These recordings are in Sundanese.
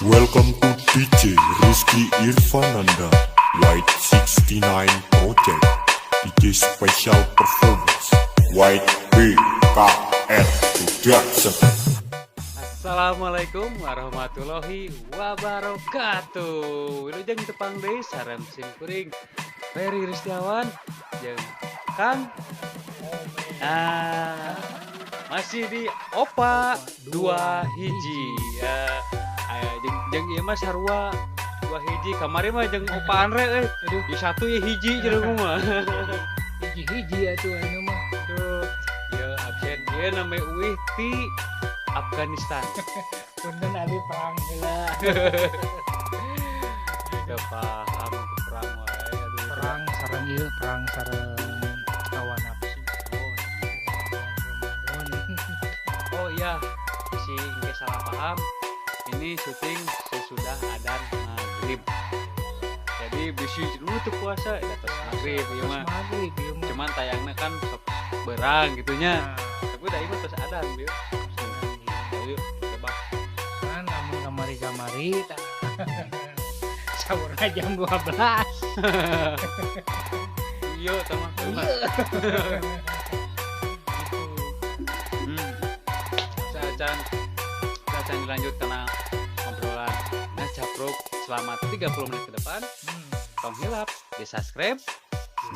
Welcome to DJ Rizky Irfananda, White 69 Project, DJ Special Performance, White BKR Production. Assalamualaikum warahmatullahi wabarakatuh. Wilujeng tepang deui sareng sim kuring Ferry Ristiawan jeung Kang. Nah, masih di Opa dua hiji ya. Aya jeung jeung ieu mah sarua dua hiji, kamari mah jeung Opa Andre euy. Aduh. Di satu ya hiji jeung mah. Hiji-hiji atuh anu mah. Aduh, ieu absen ieu namanya uih ti Afghanistan. Punten abi perang heula. Teu paham perang wae aduh. Perang sareng ieu, perang sareng hawa nafsu. Oh, iya. Ramadan. Oh iya, si engke salah paham. Ini syuting sesudah adan maghrib. Jadi bisi dulu tuh puasa ya terus maghrib ieu mah. Maghrib ieu mah. Cuman tayangnya kan sok berang gitunya. Nah, Tapi udah ieu mah terus adan bieu. Ayo tebak. Kan lamun kamari-kamari tah. Sahurna jam 12. Iya tah mah. Iya. Gitu. Saacan dilanjut karena obrolan ngacapruk selama 30 menit ke depan. Tong hilap di subscribe,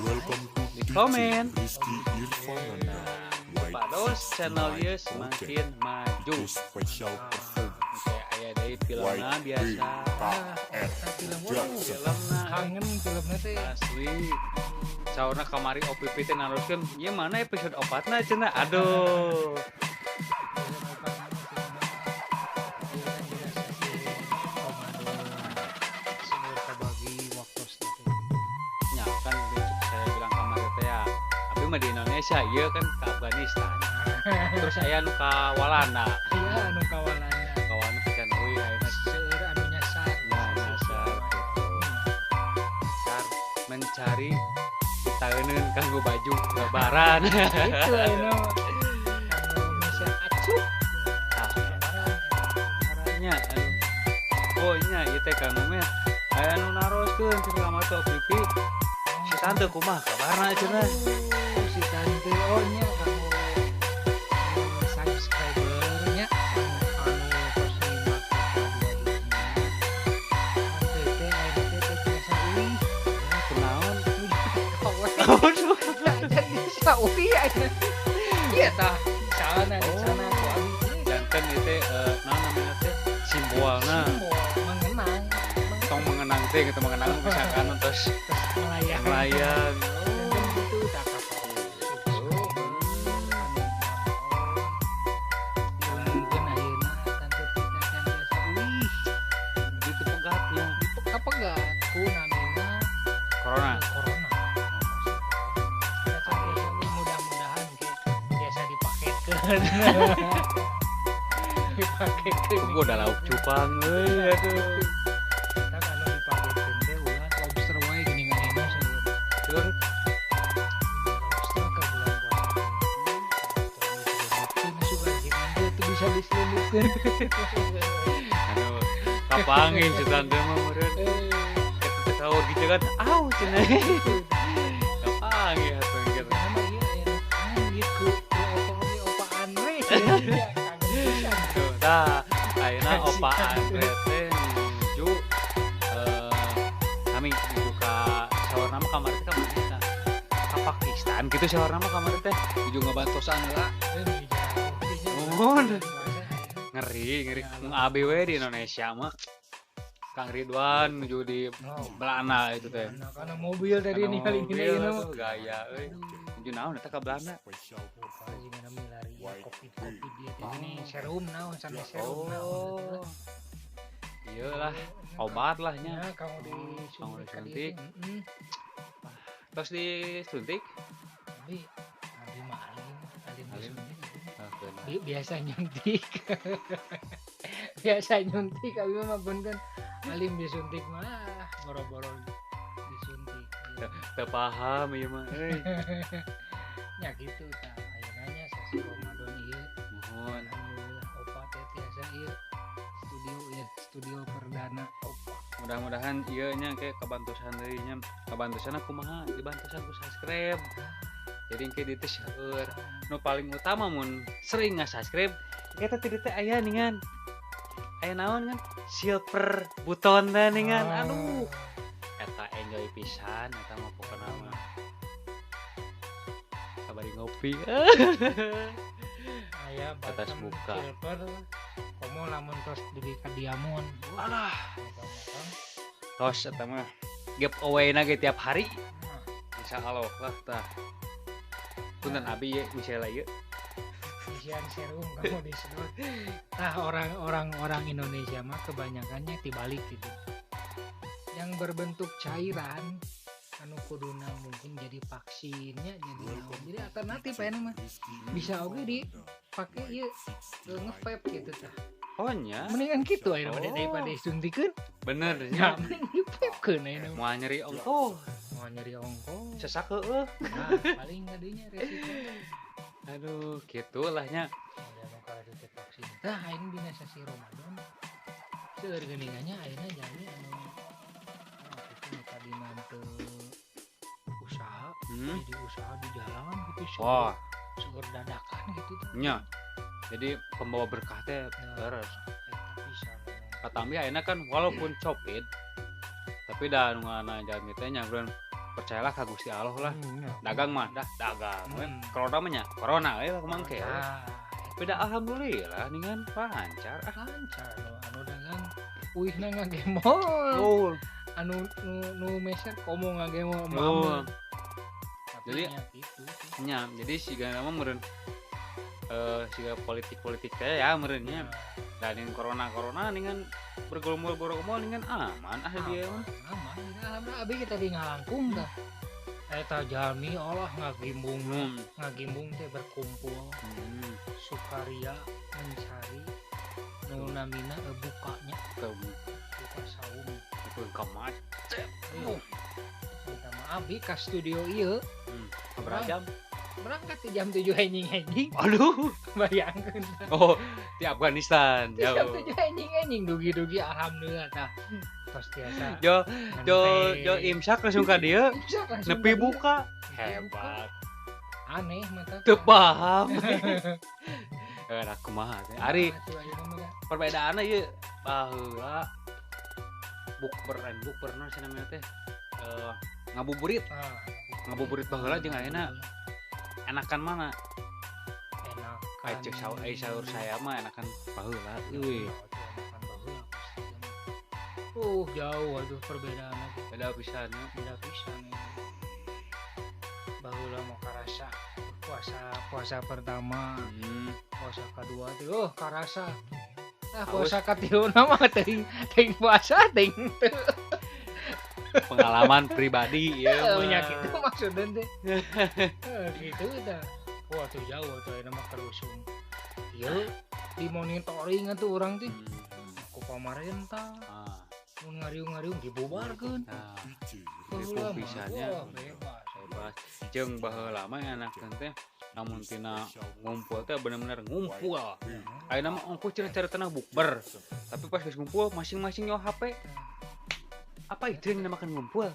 Welcome to di DJ komen. Rizky Irfananda, White Pak Dos channel 69 ieu Project, semakin maju. DJ Special Performance, Oke, aya deui filmna White biasa. Ah, BKR eta film waduh. Production. Filmna Kangen filmna teh. asli. Saurna kamari OPP teh naroskeun, ieu mana episode 4-na cenah. Aduh. Nya kan saya bilang kamari teh ya. Abi mah di Indonesia, ieu kan ke Afghanistan. Terus aya nu ka Walanda. Iya, anu kawalana. Kawan pisan euy ayeuna Seueur anu nyasar. Ya, nyasar, gitu. Nyasar mencari taeuneun kanggo baju lebaran. Itu anu. Anu Indonesia acup. Ah, nya aduh. Oh nya ieu teh Kang Umet. Aya nu naroskeun cenah ka mata OPP. Si tante kumaha kabarna cenah? Oh, si tante oh nya kanggo subscribernya anu tos nyimak Opa dua hiji. Tante teh ayeuna teh teh tiasa uih. Kunaon? Aduh, jadi bisa uih ayeuna. Iya tah, sana di sana ku abi. Janten ieu teh naon namanya teh simbolna. Simbol mengenang, Tong mengenang teh gitu mengenang misalkan terus terus melayang. melayang. Janten gitu tah ka subscriber anu nonton. Mungkin ayeuna tante Tita can biasa uih. Gitu pegatnya. Kapegat ku namina Corona. corona. Ya, can biasa uih, mudah-mudahan ke biasa dipaketkeun. Dipaketkeun. Gua udah lauk cupang euy aduh. Tah anu dipaketkeun teh ulah lobster wae geuning ayeuna seueur. Seueur. Lobster ke bulan puasa. Tong diselundupkeun sugan jeung teu bisa diselundupkeun. Aduh, kapangin si tante mah meureun. Eta teh sahur gitu kan. Au cenah. Kapangin atuh gitu. Nama ieu aya nu kangen ieu ku ku opa oge opa Andre cenah. Ya, kangen pisan. Tuh, tah, ayeuna Si Opa tante. Andre teh nuju kami nuju ka saurna mah kamari teh ka mana eta? Ka Pakistan gitu saurna mah kamari teh nuju ngabantosan heula. Eh, nu jauh. Nuhun. Ngeri, ngeri. Abi we di Indonesia mah. Kang Ridwan nuju di Oh. Belanda itu teh. Karena karena mobil tadi Kana ningali mobil gini ini mah. atuh, gaya euy. Nuju naon eta ka Belanda? Special Kalau juga nami lari ya White covid covid dia teh gini serum naon sampai serum naon Oh. Iyalah, obat lah nya. Ya, kamu disuntik Kamu ka dieu disuntik. teh, heeh. Terus disuntik? Abi abi mah alim, alim Alim. disuntik. Ah, keun. Biasa nyuntik. Biasa nyuntik abi mah punten. Alim disuntik mah boro-boro disuntik. Teu paham ieu mah euy. Ya gitu tah ayeuna nya sasi Ramadan ieu. Muhun. Alhamdulillah opa teh tiasa ieu studio ya, studio pertama. Mudah-mudahan ieu nya kayak kabantosan deui nya. Kabantosanna kumaha? Dibantosan ku subscribe. Jadi engke dieu teh seueur. Nu paling utama mun sering nge-subscribe, kita teh dieu teh aya ningan. Aya naon kan? Silver button teh ningan. Aduh, eta enjoy pisan eta mah pokona mah. Sabari ngopi. Aya Atas button buka. Silver komo lamun tos dugi ka diamond. Alah, tos eta mah giveaway na ge tiap hari. Nah, Insyaallah lah tah. Punten abi ye misalnya ieu. Isian serum kamu disedot. Nah, orang-orang orang Indonesia mah kebanyakannya dibalik gitu. Yang berbentuk cairan anu kuduna mungkin jadi vaksinnya jadi naon. Jadi alternatif aya mah bisa oge di pake ieu nge-vape gitu tah. Oh nya. Mendingan kitu aya mah Oh. daripada disuntikkeun. Bener Ya, nya. mending di-vape-keun aya mah. Moal nyeri ongkoh, Mau nyeri ongkoh. sesak heueuh. Nah, paling kadinya resiko. Aduh, gitulah nya. Ada nu kalau teh vaksin. Tah ayeuna dina sasi Ramadan. Seueur geuningannya ayeuna jalmi anu itu nu tadina teu usaha, jadi usaha di jalan gitu Wah, seueur dadakan gitu tah. nya. Jadi pembawa berkah teh Nah, beres. eta pisan. Katambi ayeuna kan walaupun copit tapi dah nu ngaranna jalmi teh nya beureun percayalah ka Gusti Allah lah. Ya. Dagang mah dah dagang we. Corona mah nya corona we lah kumaha engke we. Nah, Beda alhamdulillah ningan lancar ah. lancar anu, anu dagang uihna ngagemol. Oh, Anu nu meser komo ngagemol oh. mama. Tapi Jadi- nya gitu sih. Nya, jadi siga nama meureun siga politik-politik teh ya meureun nya. Nah, Dan yang corona-corona ningan bergolomol-bergolomol ningan aman ah dia mah. aman alhamdulillah abi kita di ngalangkung tah eta jalmi Allah ngagimbung ngagimbung teh berkumpul sukaria mencari nu namina bukanya Ke buka saum ke macet. minta maaf abi ka studio ieu Berapa jam? berangkat di jam 7 enjing-enjing. Aduh. Bayangkeun Oh, di Afghanistan di jam jauh. 7 enjing-enjing dugi-dugi alhamdulillah tah tos tiasa Jo jo nente. jo imsak langsung ka dieu Imsak langsung nepi ka dieu. buka. Nepi buka. Hebat. Aneh mata Teu paham. Eh, aku mah teh. Ari Atuh, ayeuna mah dah. perbedaanna ieu baheula bukber lain bukber naon sih namanya teh? Ngabuburit, Ah, ngabuburit baheula jeung ayeuna enakan mana? Enakan. Ai cek sahur, ai sahur saya mah enakan baheula euy. Enakan baheula pasti mah. Jauh atuh perbedaanna teh. Beda pisan nya. Beda pisan ya. Baheula mau karasa puasa puasa pertama, puasa kedua tuh karasa. Ah, Haus. puasa katiluna mah teuing teuing puasa teuing teu. Pengalaman pribadi ieu Heuh, mah. nya kitu maksudna teh. Heuh, gitu tah. Wah, tuh jauh tuh ayeuna mah kerusum. Ieu di monitoring atuh urang teh ku pamarentah. Ah, Mun ngariung-ngariung dibubarkeun. nah, Baheula mah, pisannya. wah, bebas. Bebas. Jeung baheula mah enakeun teh lamun tina ngumpul teh bener-bener ngumpul. Ayeuna mah ongkoh cenah caritana bukber. Tapi pas geus ngumpul masing-masing nyawa HP. Apa itu yang dinamakan ngumpul?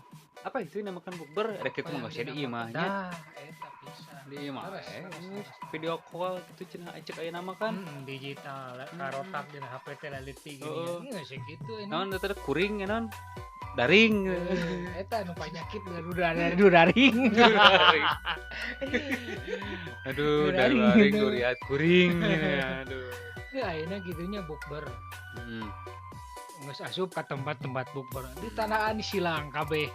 Apa itu yang dinamakan bukber? Rek kitu mah geus di imah nya. Nah, eta pisan. Di imah Leres, eh, leres, leres. video call gitu cenah cek ayeuna mah kan. Digital karotak dina HP teh laletik Heeh. gini. Geus kitu ini. Naon teh kuring ya naon? Daring. Eta anu panyakit daring. Daring. Aduh, Daring. daring duriat kuring. Ya, aduh. Heuh, ayeuna gitunya bukber. Geus asup ka tempat-tempat bukber. Di tanaan silang kabeh.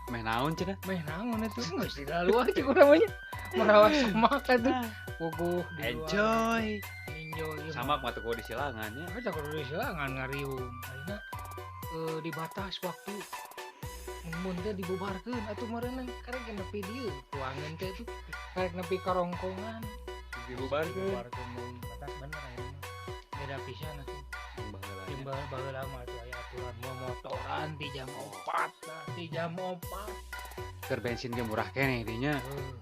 Meh naon cenah? Meh naon atuh geus di luar cik urang mah nya. Merawat semak atuh. Puguh di luar. Enjoy. Enjoy. Ieu Sama mah. mah teu kudu di silangan nya. Tapi tak kudu di silangan ngariung. Ayeuna dibatas waktu mun teh dibubarkeun atuh meureun karek nepi dieu tuangan teh tuh karek nepi karongkongan Dibubarkeun. dibubarkeun deui batas bener ayeuna mah. Beda pisan atuh. Baheula nya. Jeung baheula mah atuh aya aturan mau motoran di jam 4 lah, di jam 4. Keur bensin ge murah keneh dinya. Heuh, atuh.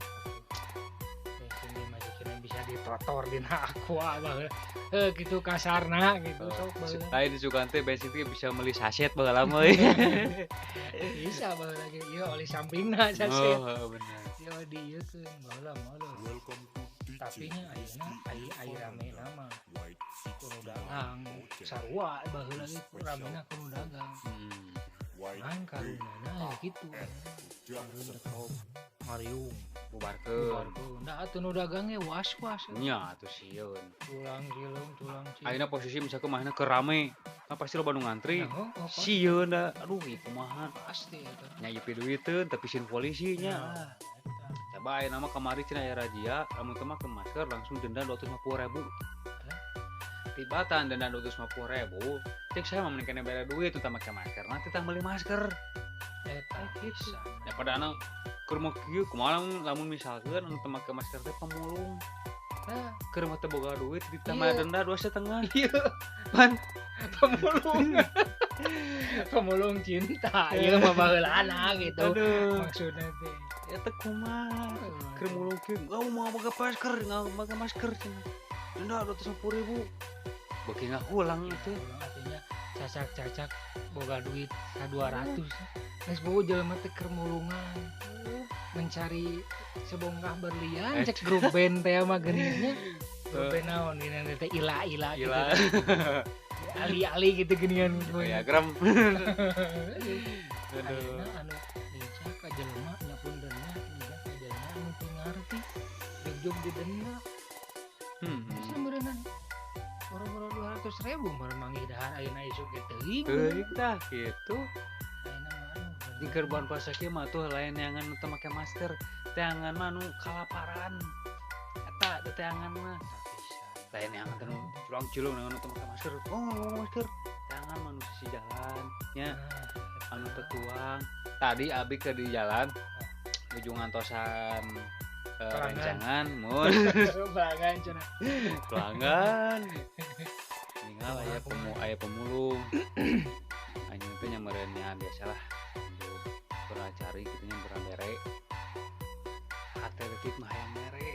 Bensin ge masih kena bisa di Kotor dina aqua baheula. Heuh kitu kasarna gitu sok baheula. Lain sugan teh bensin teh bisa meuli saset baheula mah. Bisa baheula ge ieu oli sampingna saset. Oh, bener. Ieu diieukeun baheula mah leuh. Tapi nya ayeuna ai ramena mah kudu dagang sarua baheula ge ramena kudu dagang. Kan karunyana ya kitu. Karunya ngariung bubarkeun. Nah atuh nu dagang ge was-was. Nya atuh sieun. Tulang sileung tulang sileung. Ayeuna posisi misalkan mahna keur rame, kan pasti loba nu ngantri. Nah, oh, Sieun da. Aduh ieu kumaha. Pasti eta. Nya ieu piduiteun tapi sieun polisi nya. Nah, Coba ayeuna mah kamari cenah aya razia, lamun teu make masker langsung denda 250.000. Tibatan denda 250.000, cek saya mah mending kena bere duit teu make masker, nanti tah meuli masker. Eta Gitu. Ya pada anu keur mah kieu kumaha lamun misalkeun anu teu make masker teh pemulung. Nah, Keur mah teu boga duit ditambah Iya. denda 2,5. iya Pan pemulung. Pemulung cinta ieu mah baheulana gitu. Aduh. Maksudna teh. Eta kumaha? Keur mulung kieu, enggak mau make masker, enggak make masker cenah. Denda 250.000. Beuki ngahulang itu. Artinya cacak-cacak boga duit ka 200. Geus boga jelema teh keur mulungan. Mencari sebongkah berlian cek grup band teh mah geuning nya. Grup band naon geuning teh ila-ila gitu. Gila. Ali-ali gitu geuningan. Ya gerem. Ayeuna Aduh. anu lincah ka jelema nya puntenna lincah ka jelema anu teu ngarti. Jog-jog didenda. Bisa meureunna boro-boro 200.000 meureun manggih dahar ayeuna isuk ge teuing. Teuing tah kitu. Ayeuna mah aduh. Di keur bulan puasa kieu mah tuh lain neangan nu teu make masker, teangan mah nu kalaparan. Eta teh teangan mah. Lain neangan teh nu culang cilung neangan nu teu make masker. Oh, ngomong masker. Teangan mah nu sisi jalan nya anu teu tuang. Tadi abi ke di jalan nuju ngantosan Pelanggan. rencangan mun Pelanggan cenah. pelanggan ninggal aya pemulung anjing teh nya meureun nya biasalah pernah cari gitu nya pernah bere hate leutik mah hayang mere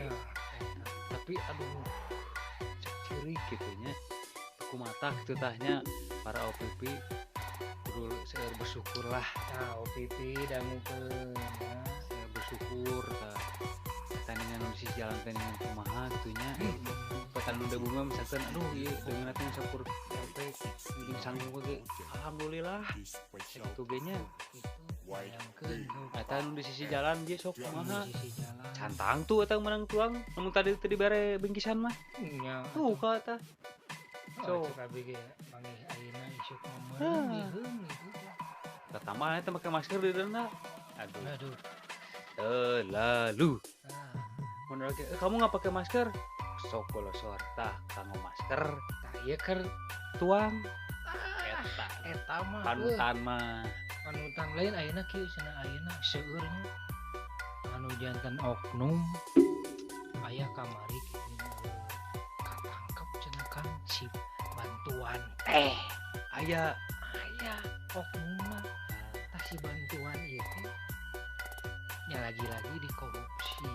tapi aduh cek ciri gitu nya kumata gitu tahnya para OPP kudu seueur bersyukur lah. Tah OPP dangukeun. Seueur bersyukur tah tandingan nu sisi jalan tandingan kumaha gitu nya petan udah bunga misalkan aduh ieu dengan teh syukur sampai mungkin sanggup ge alhamdulillah itu ge nya Itu bayangkeun eta nu di sisi jalan ge sok kumaha di sisi jalan. cantang tuh eta menang tuang namun tadi teu dibere bingkisan mah Nya. tuh ka eta So, So. cek abi ge manggih ayeuna isuk Ah. meureun diheung gitu. Pertama eta make masker di denda aduh Aduh. terlalu Ah, mun lagi kamu nggak pakai masker sok golosor tah kanggo masker tah ieu keur tuang eta eta mah panutan mah panutan lain ayeuna kieu cenah ayeuna seueur nya anu janten oknum aya kamari kitu katangkep cenah kan si bantuan teh aya aya oknumna tah si bantuan ieu teh nya lagi-lagi dikorupsi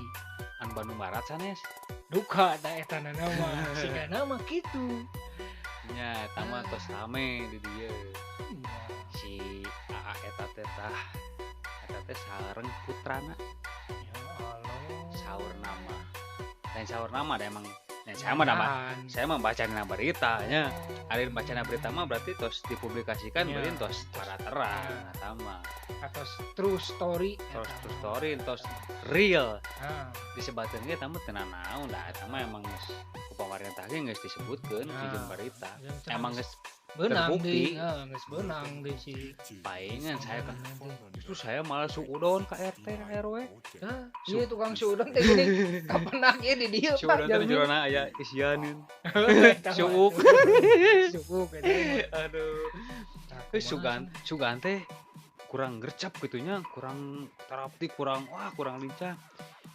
anu Bandung Barat sanes duka da eta na mah sigana mah kitu nya eta mah tos rame di dieu Nya, si AA eta teh tah eta teh sareng putrana ya Allah saur nama lain saur nama da emang nya saya mah nama Nyahan. saya mah baca na berita nya Oh. ada baca na berita mah berarti tos dipublikasikan Ya. berarti tos para terang eta mah atau true story tos eta true mah. story tos real Ah, disebatkeun ge eta mah teu nanaon da eta mah emang geus ku pamarentah ge geus disebutkeun Nah. di jeung berita jeung cenah emang geus geus beunang terbukti. deui, heeh, geus beunang deui si paingan saya kan justru saya malah suudon ke RT ke RW Hah, iya tukang suudon teh gini kapenak ieu di dieu Pak suudon teh jalmi. jerona aya isianeun Eta mah. Suuk. Suuk eta mah. aduh Tah, eh kumaha sugan sugan teh kurang gercep gitunya kurang terapti kurang wah kurang lincah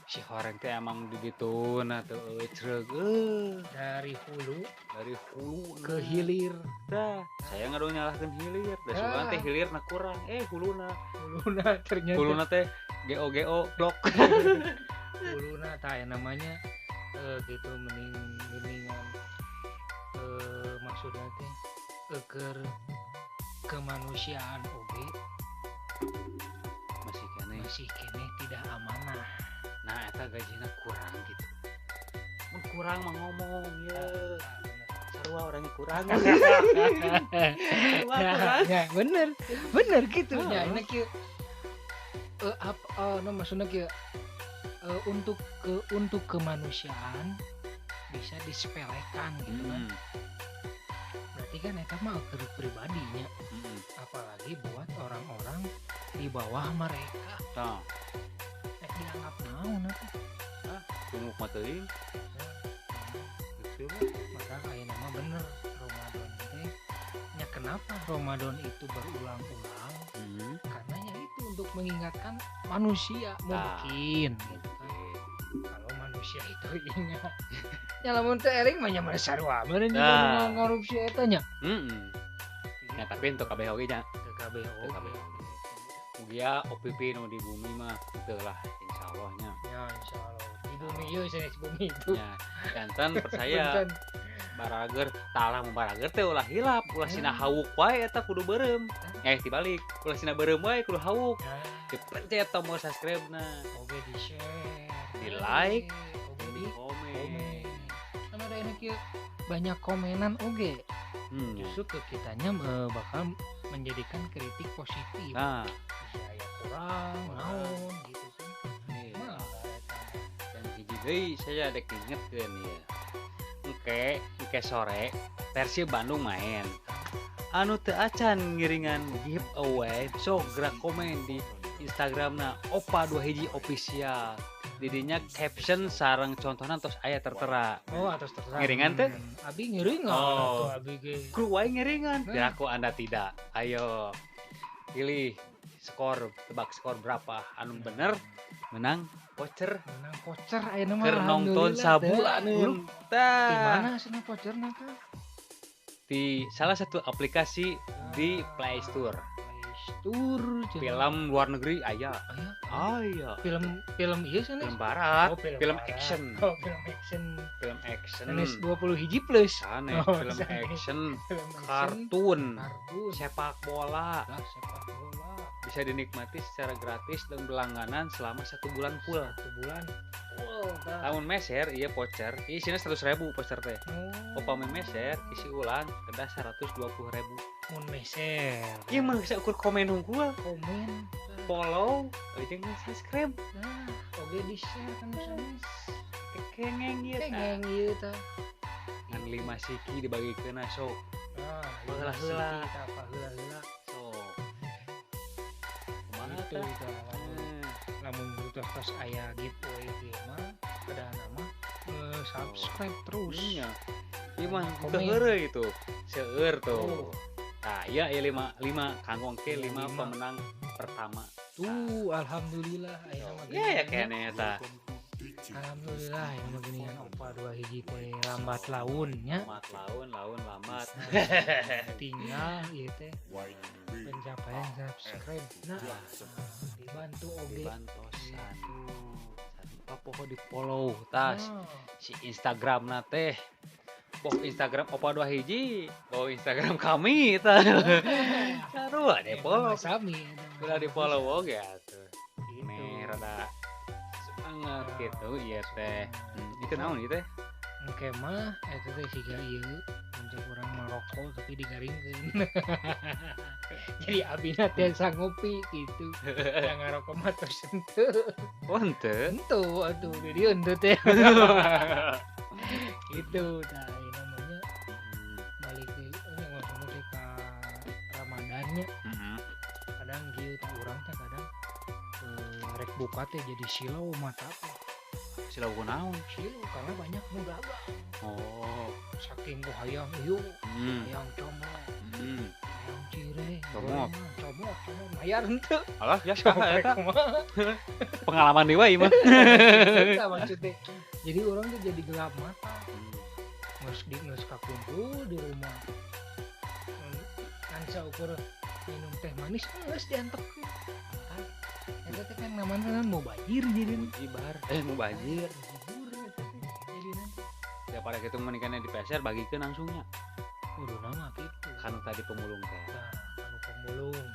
si horeng teh emang di dituna teu ecreg dari hulu dari hulu ke hilir tah saya nggak nyalahkeun hilir da sugan teh Ah. hilirna kurang huluna huluna ternyata huluna teh go go blok huluna tah ya namanya Gitu mending mendingan maksudnya teh keur kemanusiaan oge masih keneh tidak amanah. Nah eta gajina kurang gitu. Mun kurang mah ngomong ya. Sarua orangnya kurang. Sarua kurang. Ya, bener. Bener gitu nya. Ini kieu no maksudnya kieu untuk kemanusiaan bisa disepelekan gitu kan. Berarti kan eta mah keur pribadinya. Apalagi buat orang-orang di bawah mereka. Tah. Rek dianggap naon atuh? Ah, tunggu mah teuing. Gitu mah. Maka ayeuna mah bener Ramadan teh. Nya kenapa Ramadan itu berulang-ulang? Karena ya itu untuk mengingatkan manusia mungkin gitu kan. Kalau manusia itu ingat. Ya lamun teu ering mah nya mah sarua meureun juga ngorupsi eta nya. Heeh. Ya tapi untuk kabeh oge nya. Teu kabeh oge. Mugia OPP nu di bumi mah teu lah insyaallah nya. Ya insyaallah. Di bumi ieu sanes bumi itu. Ya, jantan percaya. Barager talah mun barager teh ulah hilap, ulah sina hawuk wae eta kudu beureum. Dibalik, ulah sina beureum wae kudu hawuk. Dipencet tombol subscribe-na. Oge di-share, di like, oge di komen. Kan ada enak ieu banyak komenan oge. Justru ke kitanya bakal menjadikan kritik positif. Nah, bisa aya kurang, naon gitu kan. Nah, dan hiji deui saya dek ingetkeun ya. Engke sore Persib Bandung main. Anu teu acan ngiringan giveaway sok gerak komen di Instagramna opa21 official. Didinya caption sareng contohna tos aya tertera. Oh, atos tertera. Ngiringan teh? Abi ngiringan atuh abi ge. Kru wae ngiringan. Piraku Anda tidak. Ayo. Pilih skor, tebak skor berapa anu bener menang voucher. Menang voucher ayeuna mah. Keur nonton sabulaneun. Tah. Di mana cenah voucherna tah? Di salah satu aplikasi di Play Store. Store film luar negeri aya. Aya. Film ieu sanes. Film barat, oh, film action. Oh, film action. Film action. Sanes 20 plus. Sanes oh, film action, kartun, sepak bola. Nah, sepak bola. Bisa dinikmati secara gratis dan berlangganan selama 1 bulan full. 1 bulan full. Lamun meser ieu voucher, isina 100.000 voucher teh. Upami meser isi ulang kedah 120.000. Mun meser. Ieu mah geus ukur komen hungkul. Komen, follow, jeung subscribe. Nah, oge di-share kan sanes. Kengeng ieu tah. Kengeng ieu tah. Ngan 5 siki dibagikeunna sok. Nah, heula-heula. Heula-heula. Sok. Kumaha tah? Lamun tos aya giveaway ge mah padahal mah subscribe terus. Iya. Ieu mah teu heureuy itu. Seueur tuh. Nah, iya ya 5 kanggo engke 5 pemenang pertama. Tuh, alhamdulillah aya mah. Ya ya keneh eta. Alhamdulillah aya mah geuningan opa 2 hiji teh lambat laun nya. Lambat laun, laun lambat. Tinggal ieu teh pencapaian subscribe. Nah, dibantu oge. Dibantosan. Poho di follow tas si Instagramna teh. Boh Instagram opa 2 hiji, boh Instagram kami tah. Sarua deh follow. Sami. Udah di follow oge atuh. Meh rada semangat gitu ieu teh. Itu naon ieu teh? Engke mah eta teh siga ieu mun urang merokok tapi digaringkeun. Jadi abina teh ngopi gitu. Yang ngarokok mah tos henteu. Oh henteu? Henteu atuh di dieu henteu teh. Gitu tah ieu namanya balik deui nya ngomong teh ka Ramadannya. Kadang kieu teh urang teh kadang rek buka teh jadi silau mata teh. Silau kunaon? Silau karena banyak nu dagang. Oh, saking ku hayang ieu, hayang comot. Hayang cireng, comot, comot, bayar henteu. Alah, ya saha eta. Pengalaman deui wae mah. Eta maksudnya. Jadi orang tuh jadi gelap mata. Geus di geus kakumpul di rumah. Kan saukur minum teh manis geus diantepkeun. Eta teh kan namanya kan mubazir jadi mujibar. Mubazir. Jadi Daripada kitu mendingan dipeser bagikeun langsungnya. Kuduna mah kitu. Kanu tadi pemulung teh. Nah, kanu pemulung.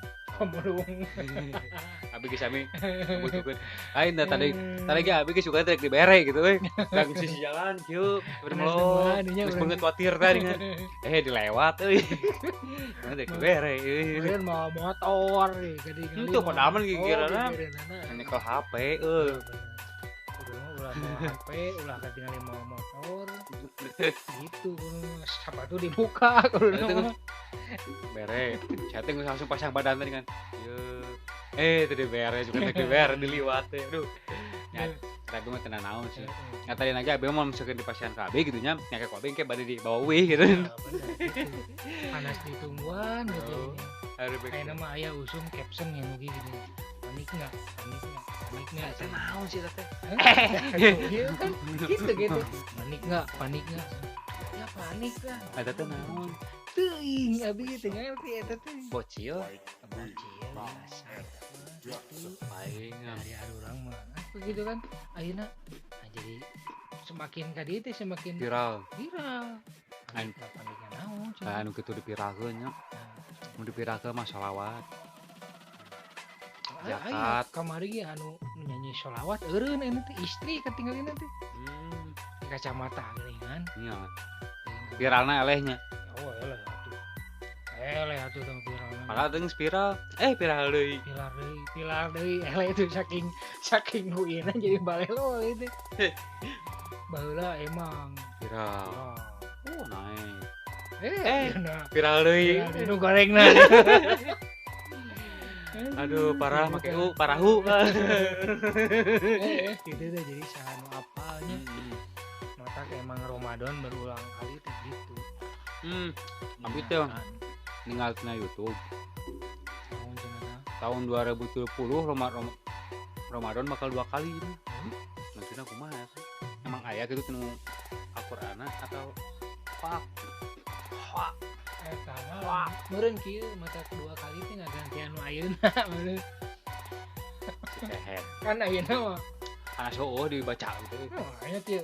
Pemulung. Abi geus sami butuhkeun. Lain da tadi tadi ge abi geus suka teh dibere gitu euy. Kang sisi jalan kieu bermelong. Geus beungeut watir teh dengan. Dilewat euy. Mana teh dibere euy. Meureun mawa motor jadi Henteu padaman gigirana. Nyekel HP euy. Ulah mawa HP, ulah katingali mawa motor. Gitu sepatu dibuka kudu bere. Saya teh langsung pasang badan tadi kan. Ye. Tadi bere juga teh bere diliwat teh. Aduh. Ya, tapi mah teu naon sih. Nya tadi lagi abi mah misalkan di pasian ka abi gitu nya, nya ka abi engke bade dibawa euy gitu. Panas ditungguan gitu. Ayeuna mah aya usum caption yang mugi gitu. Panik enggak? Panik enggak? Panik enggak? Teh naon sih teh? Iya kan gitu gitu. Panik enggak? Panik enggak? Ya panik lah. Eta teh naon? Teuing abi teu ngarti eta teh. Bocil. Bocil biasa. Paling ari urang mah. Begitu kan ayeuna. Nah, jadi semakin ka dieu teh semakin viral. Viral. Paniknya naon? Anu kitu dipiralkeun nya. Mun dipiralkeun mah sholawat. Zakat. Kamari ge anu nyanyi sholawat eureun anu teh istri katinggalina teh. Kacamata geuningan. Nya. Viralna elehnya. Oh, eleh atuh. Eleh atuh tong viralna. Padahal teh geus viral. Viral deui. Viral deui, viral deui. Eleh itu saking saking huina jadi balelo itu. Baheula emang viral. Oh, naik. Viral deui. Nu gorengna. Aduh, parah make u, parahu. Gitu deh jadi saha nu apalnya. Mata emang Ramadan berulang kali teh gitu. Abi teh ninggal tina YouTube. Tahun 2020 Ramadan bakal 2 kali ini. Maksudna kumaha sih? Emang aya gitu tinu Al-Qur'ana atau pak? Wah. Eta mah meureun kieu mata 2 kali teh ngagantian nu ayeuna meureun. Kan ayeuna mah panas heueuh dibaca gitu. Ayeuna kieu.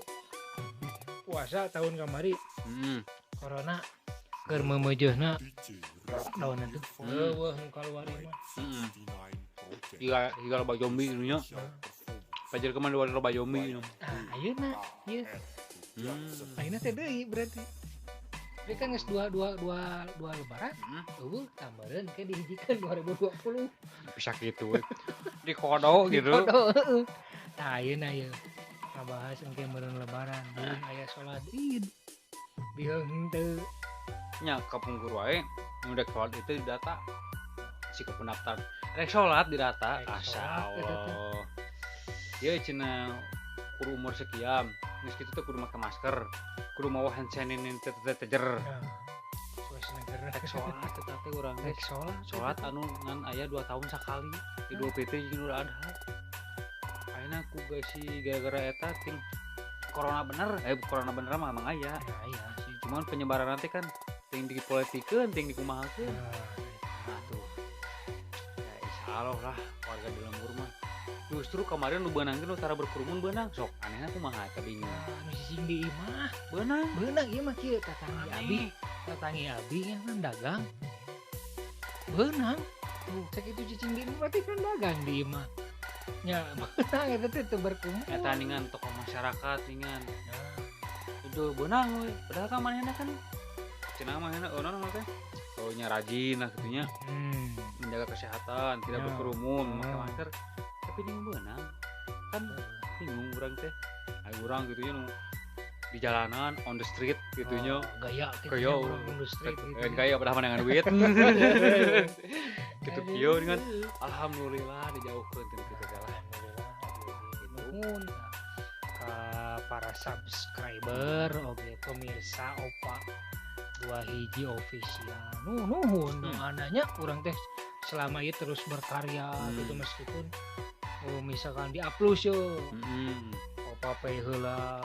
Puasa tahun kamari. Corona keur meumeujeuna lockdown atuh. Eueuh nu kaluar mah. Higa loba zombie nu nya. Pajar kemana loba zombie nu. Ah, ayeuna ieu. Ayeuna teh deui berarti. Dia kan geus dua lebaran. Eueuh tambaheun ke dihijikeun 2020. Bisa kitu we. Dikodo gitu. Dikodo heeh. Tah ayeuna ieu ngabahas engke meureun lebaran, beureun aya salat Id. Bieu henteu. Nya kapungkur wae nu rek salat itu didata. Si pendaftar rek salat didata. Masyaallah. Ieu cenah kudu umur sekian, geus kitu teh kudu make masker, kudu mawa hand sanitizer tejer. Rek sholat eta teh urang rek sholat. Sholat anu ngan aya 2 tahun sakali, Idul Fitri jeung Idul Adha. Ayeuna ku si gara-gara eta ting corona bener, corona bener mah emang aya. Aya sih. Cuman penyebaran teh kan ting dipolitikeun, ting dikumahakeun. Atuh. Ya insyaallah lah warga di lembur mah. Justru kemarin nu beunangkeun nu tara berkerumun beunang sok anehna kumaha eta bingung. Nu cicing di imah beunang. Beunang ieu mah kieu tatangi abi nya kan dagang. Beunang. Tuh sakitu cicing di imah berarti kan dagang di imah. Nya beunang eta teh teu berkumpul. Eta ningan tokoh masyarakat ningan. Itu beunang we. Padahal kan manehna kan cenah manehna eueuh mah teh. Oh nya rajin lah kitu nya. Menjaga kesehatan, tidak berkerumun, memakai masker. Tapi ini beunang kan bingung urang teh ayo urang gitu nya nu di jalanan on the street gitu nya gaya gitu gaya on the street gitu gaya padahal menangan duit gitu kieu dengan alhamdulillah dijauhkeun tina kitu teh lah alhamdulillah gitu nuhun ka para subscriber oge pemirsa Opa 2 official nuhun ananya urang teh selama ieu terus berkarya gitu meskipun misalkan di-upload yo. Opa P heula,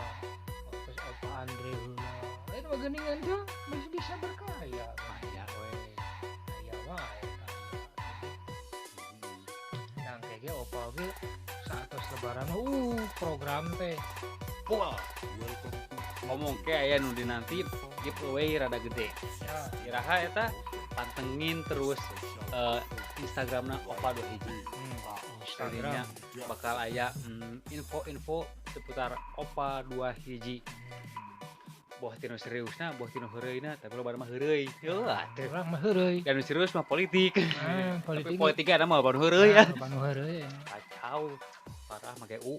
terus Opa Andre heula. Lain mah geuningan teh masih bisa berkarya. Aya we. Aya wae karya. Nah, kayaknya Opa oge saatos lebaran program teh. Wah, Ngomong ke aya nu di nanti giveaway rada gede. Ya. Iraha eta pantengin terus Instagramna Opa 2 Hiji. Instagram. Jadinya bakal aya info-info seputar Opa 2 Hiji. Boh tinu seriusna, boh tinu heureuyna, tapi loba mah heureuy. Heuh atuh. Urang mah heureuy. Dan serius mah politik. Ah, Tapi politik. politik ada mah loba nu heureuy ya. Nah, loba nu heureuy. Kacau. Parah make U.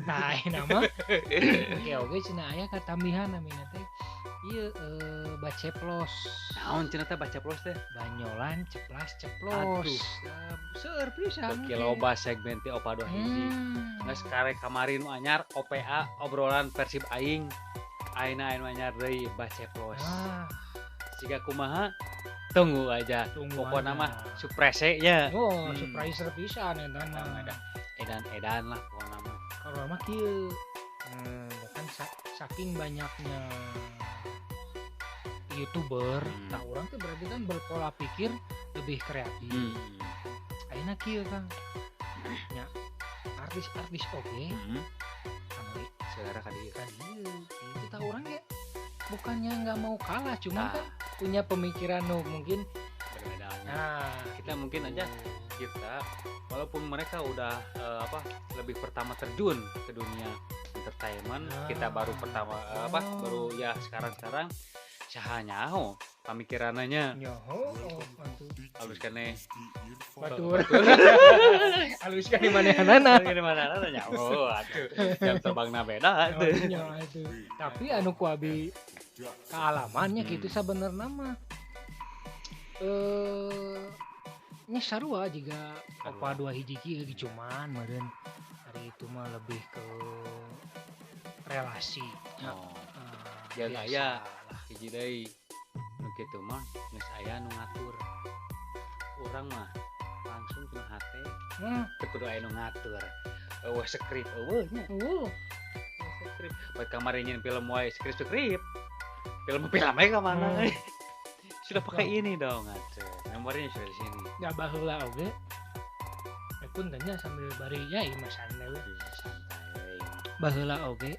Nah, ayeuna mah oke oge cenah aya katambihan namina teh. Ieu baceplos. Naon cenah teh baceplos teh? Banyolan ceplas ceplos. Aduh. Nah, seueur pisan. Beuki loba segmen ti Opa 2 Hiji. Geus karek kamari nu anyar OPA obrolan Persib aing. Ayeuna aya nu anyar deui baceplos. Ah, Siga kumaha? Tunggu aja. tunggu Pokona aja. mah surprise nya. Oh, Hmm. surprise pisan eta mah. Ada edan-edan lah pokona mah. Kalau mah kieu. Kan saking banyaknya YouTuber, tah urang teh berarti kan berpola pikir lebih kreatif. Ayeuna kieu Kang. Nya artis-artis oge anu Secara ka dieu. kan ieu gitu tah urang ge bukannya nggak mau kalah, cuman Tah. kan punya pemikiran nu mungkin Berbeda. nah Kita mungkin aja kita walaupun mereka udah lebih pertama terjun ke dunia entertainment, kita baru pertama baru ya sekarang-sekarang saha nyaho pamikirananya nyoho atuh. Halus keneh. Batur. Halus kan di manehanana. Di mana nyaho atuh. Jam terbangna beda atuh. Nya atuh. Tapi anu ku abi kaalamannya gitu sabenerna mah nya sarua jiga Opa 2 Hiji kieu cuman meureun hari itu mah lebih ke relasi nya. Oh, Biasa Jeung aya lah. hiji deui nu kitu mah geus aya nu ngatur. Urang mah langsung tina hate teu kudu aya nu ngatur. Eueuh skrip eueuh nya. Skrip. Bae kamari nyeun film wae skrip-skrip. Film-film we ka mana. Sudah pakai ini dong atuh. Memorinya sudah di sini. Ya baheula oge. Punten nya sambil bari nya ieu mah santai we. Santai. Baheula oge.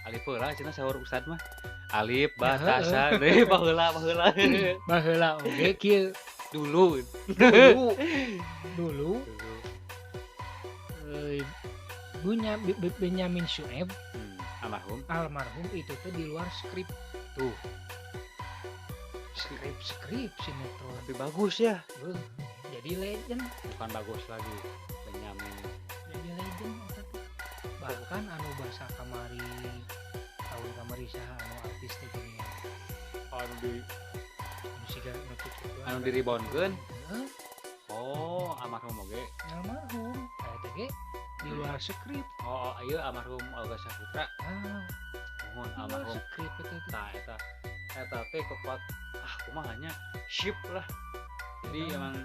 Alif heula cenah saur ustad mah. Alif batasa deui baheula baheula. Baheula oge kieu Dulu. dulu dulu Benyamin Sueb Almarhum. Almarhum itu tuh di luar skrip Tuh. Skrip sinetron. Tapi bagus ya. Beuh, jadi legend. Bukan bagus lagi Benyamin. Jadi legend eta teh. Bahkan anu bahasa kamari tahun kamari saha anu artis teh geuning. Anu di Anu siga nu kitu. Anu diribonkeun? Heeh, Oh, almarhum oge. almarhum. Eta ge di luar skrip. Oh, ieu almarhum Olga Saputra. Ah, Mohon di luar almarhum. skrip eta teh. Tah eta eta teh kekuat kumaha nya ship lah. Jadi emang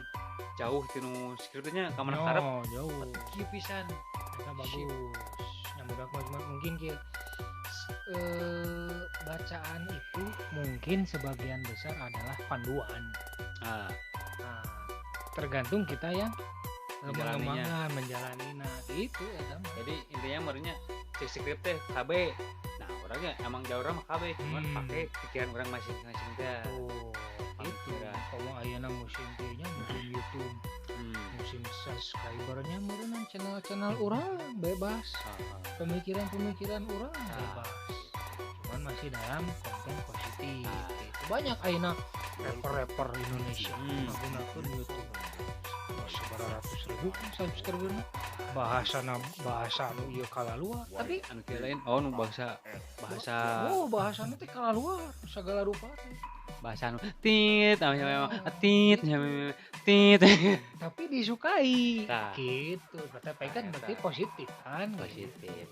jauh tinu skripnya ka mana karep Oh, jauh. kieu pisan. Eta Sip. bagus. Yang budak mah cuma mungkin kieu bacaan itu mungkin sebagian besar adalah panduan. Ah, Nah, tergantung kita yang Menjalaninya. mengembangkan, menjalani. Nah, itu eta mah. jadi intinya merenya cek skrip teh KB. Nah, orangnya emang jauh mah KB, cuman pakai pikiran orang masing-masing teh. Tuh, itu. Pamikiran. Kalau ayeuna musim teh nya musim YouTube, musim subscribernya meureunna channel-channel urang bebas. Pemikiran-pemikiran urang bebas. Cuman masih dalam konten positif. Gitu. Banyak ayeuna rapper-rapper Indonesia menggunakan YouTube. Wah, sabaraha ratus ribu kan subscriberna. Bahasana bahasa anu ieu kalaluar, tapi Anu kieu lain oh nu bahasa bahasa oh bahasana teh kalaluar segala rupa teh. bahasa anu tit namanya tit tit. Tapi disukai. Tah. Gitu. Berarti kan Tah, berarti eta. positif kan Positif.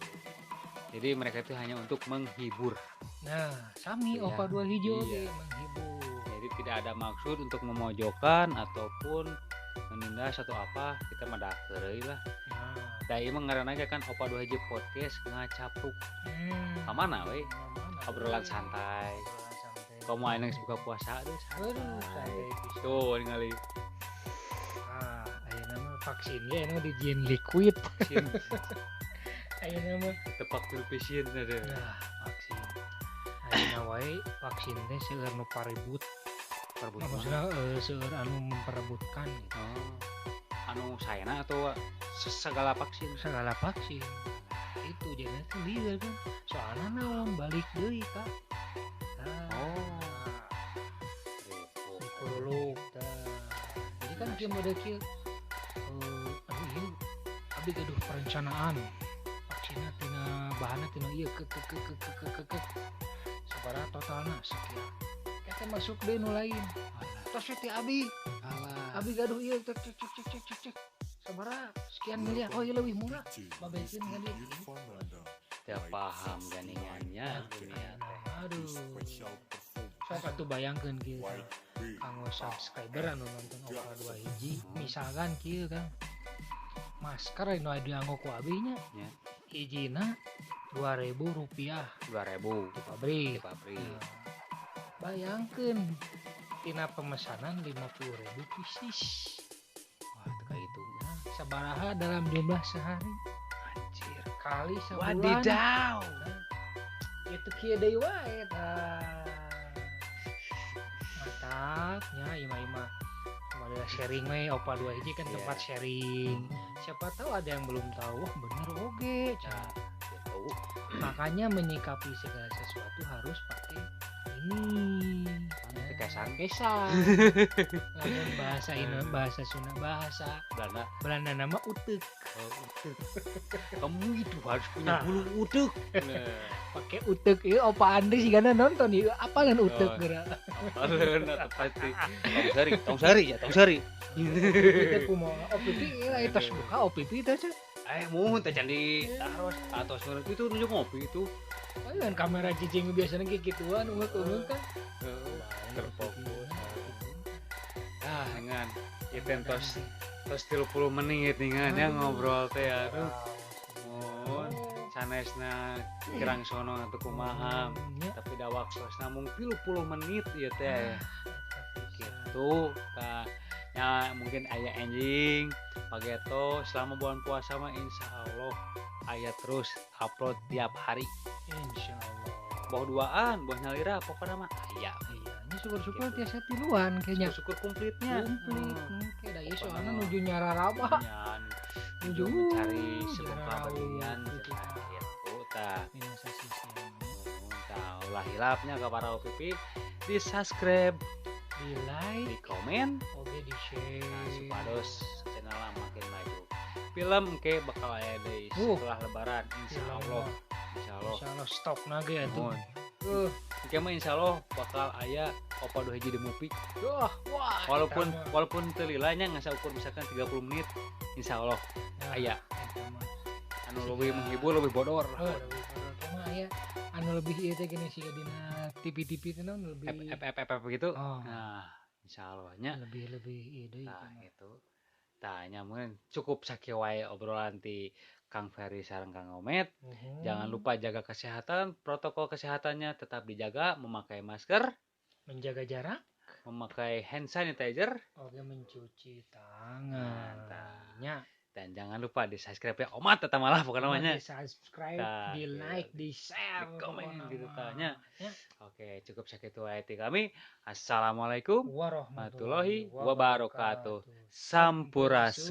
Jadi mereka itu hanya untuk menghibur. Nah, sami Iya. Opa 2 Hiji oge Iya. menghibur. Jadi tidak ada maksud untuk memojokkan ataupun menindas atau apa, kita mah dah heureuy lah. Nah. Da ieu mah ngaranna ge kan Opa 2 Hiji podcast ngacapruk. Ka mana we? Kamana Obrolan we? santai. Obrolan santai. Komo aya geus buka puasa aduh Aduh, santai. santai pisan. Tuh ningali Ah, ayeuna mah vaksin ge ayeuna mah dijieun liquid. vaksin Ayeuna mah tepak pilu pisin ada. nah, vaksin. Ayeuna wae vaksin teh seueur nu paribut. Maksudna seueur anu memperebutkan gitu. Oh. Anu saena atau segala vaksin? Segala vaksin. Itu jadinya teh lieur kan. Soalna naon balik deui ka. Oh. Dikuruluk tah. Jadi kan kieu mode kieu aduh ieu abdi gaduh perencanaan. Vaksinna tina bahanna tina ieu ke sabaraha totalna sekian. Eta masuk deui nu lain. Tos teh abi. Abi gaduh ieu cek cek. Sabaraha sekian miliar. Oh ieu leuwih murah. Babekeun ka dieu. Teu paham ganingannya dunia teh. Aduh. Sok atuh bayangkeun kieu kanggo subscriber anu nonton Opa 2 hiji misalkan kieu Kang. Masker anu dianggo ku abi nya. Hijina 2.000 rupiah. 2.000 di pabrik. Di pabrik. Nah, bayangkeun tina pemesanan 50.000 pieces. Wah, teu kahitung. Nah, sabaraha dalam jumlah sehari? Anjir. Kali sabulan. Wadidaw. Nah, itu kieu deui wae tah. Mataknya imah-imah adalah sharing we Opa 2 hiji kan tempat sharing. Siapa tahu ada yang belum tahu, wah bener oge. Nah, tahu. Makanya menyikapi segala sesuatu harus pakai ini. Kesang. Kesang. Lamun bahasa Indo, bahasa Sunda, bahasa Belanda. Belanda nama utek. Oh, utek. Kamu itu harus punya bulu utek. Nah. Pakai utek ieu Opa Andri sigana nonton ieu apalan utek geura. Apalan atuh pasti. Tong sari ya, tong sari. Utek kumaha? OPP ieu tos buka OPP teh. Muhun teh can ditaros atos itu nunjuk ngopi itu. Kan kamera cicing biasanya kayak gituan ungeuk-ungeuk kan. Terfokus. Ah, ngan ieu tos 30 menit ningan ya ngobrol teh aduh. Mun sanesna kirang sono atuh kumaha. Tapi da waktosna mung 30 menit ieu teh. Gitu tah. Ya mungkin aya enjing pageto selama bulan puasa mah insyaallah aya terus upload tiap hari. Insyaallah. Boh duaan, boh nyalira pokoknya mah aya. Iya, ini syukur-syukur gitu. Tiasa tiluan kayaknya. Syukur komplitnya. Komplit. Oke, da ieu soalna nuju nyararaba. Nuju mencari sebuah keabadian gitu tah. Tah ulah hilapnya ka para OPP di subscribe, di like, di komen, oke di share. Nah, supados channel makin maju. Film ke bakal aya deui setelah lebaran insyaallah. Insyaallah. Insyaallah stok nage atuh. Engke mah insyaallah bakal aya Opa 2 hiji the movie. Wah, wah. Walaupun teu lila nya ngasaukur misalkan 30 menit insyaallah aya. Anu leuwih menghibur lebih bodor. Lebih bodor mah aya anu lebih ieu teh gini siga dina TV-TV teh naon lebih F gitu. Oh. Nah, insyaallah nya lebih ieu deui. Tah gitu. Tah nya meureun cukup sakieu wae obrolan ti Kang Ferry sareng Kang Omet. Jangan lupa jaga kesehatan, protokol kesehatannya tetap dijaga, memakai masker, menjaga jarak, memakai hand sanitizer, oke mencuci tangan. Nah, dan jangan lupa di subscribe ya Omat tetap malah pokoknya namanya. Di subscribe, di like, di share, di komen gitu tanya. Ya. Oke, cukup segitu wae ti kami. Assalamualaikum warahmatullahi wabarakatuh. Sampurasun.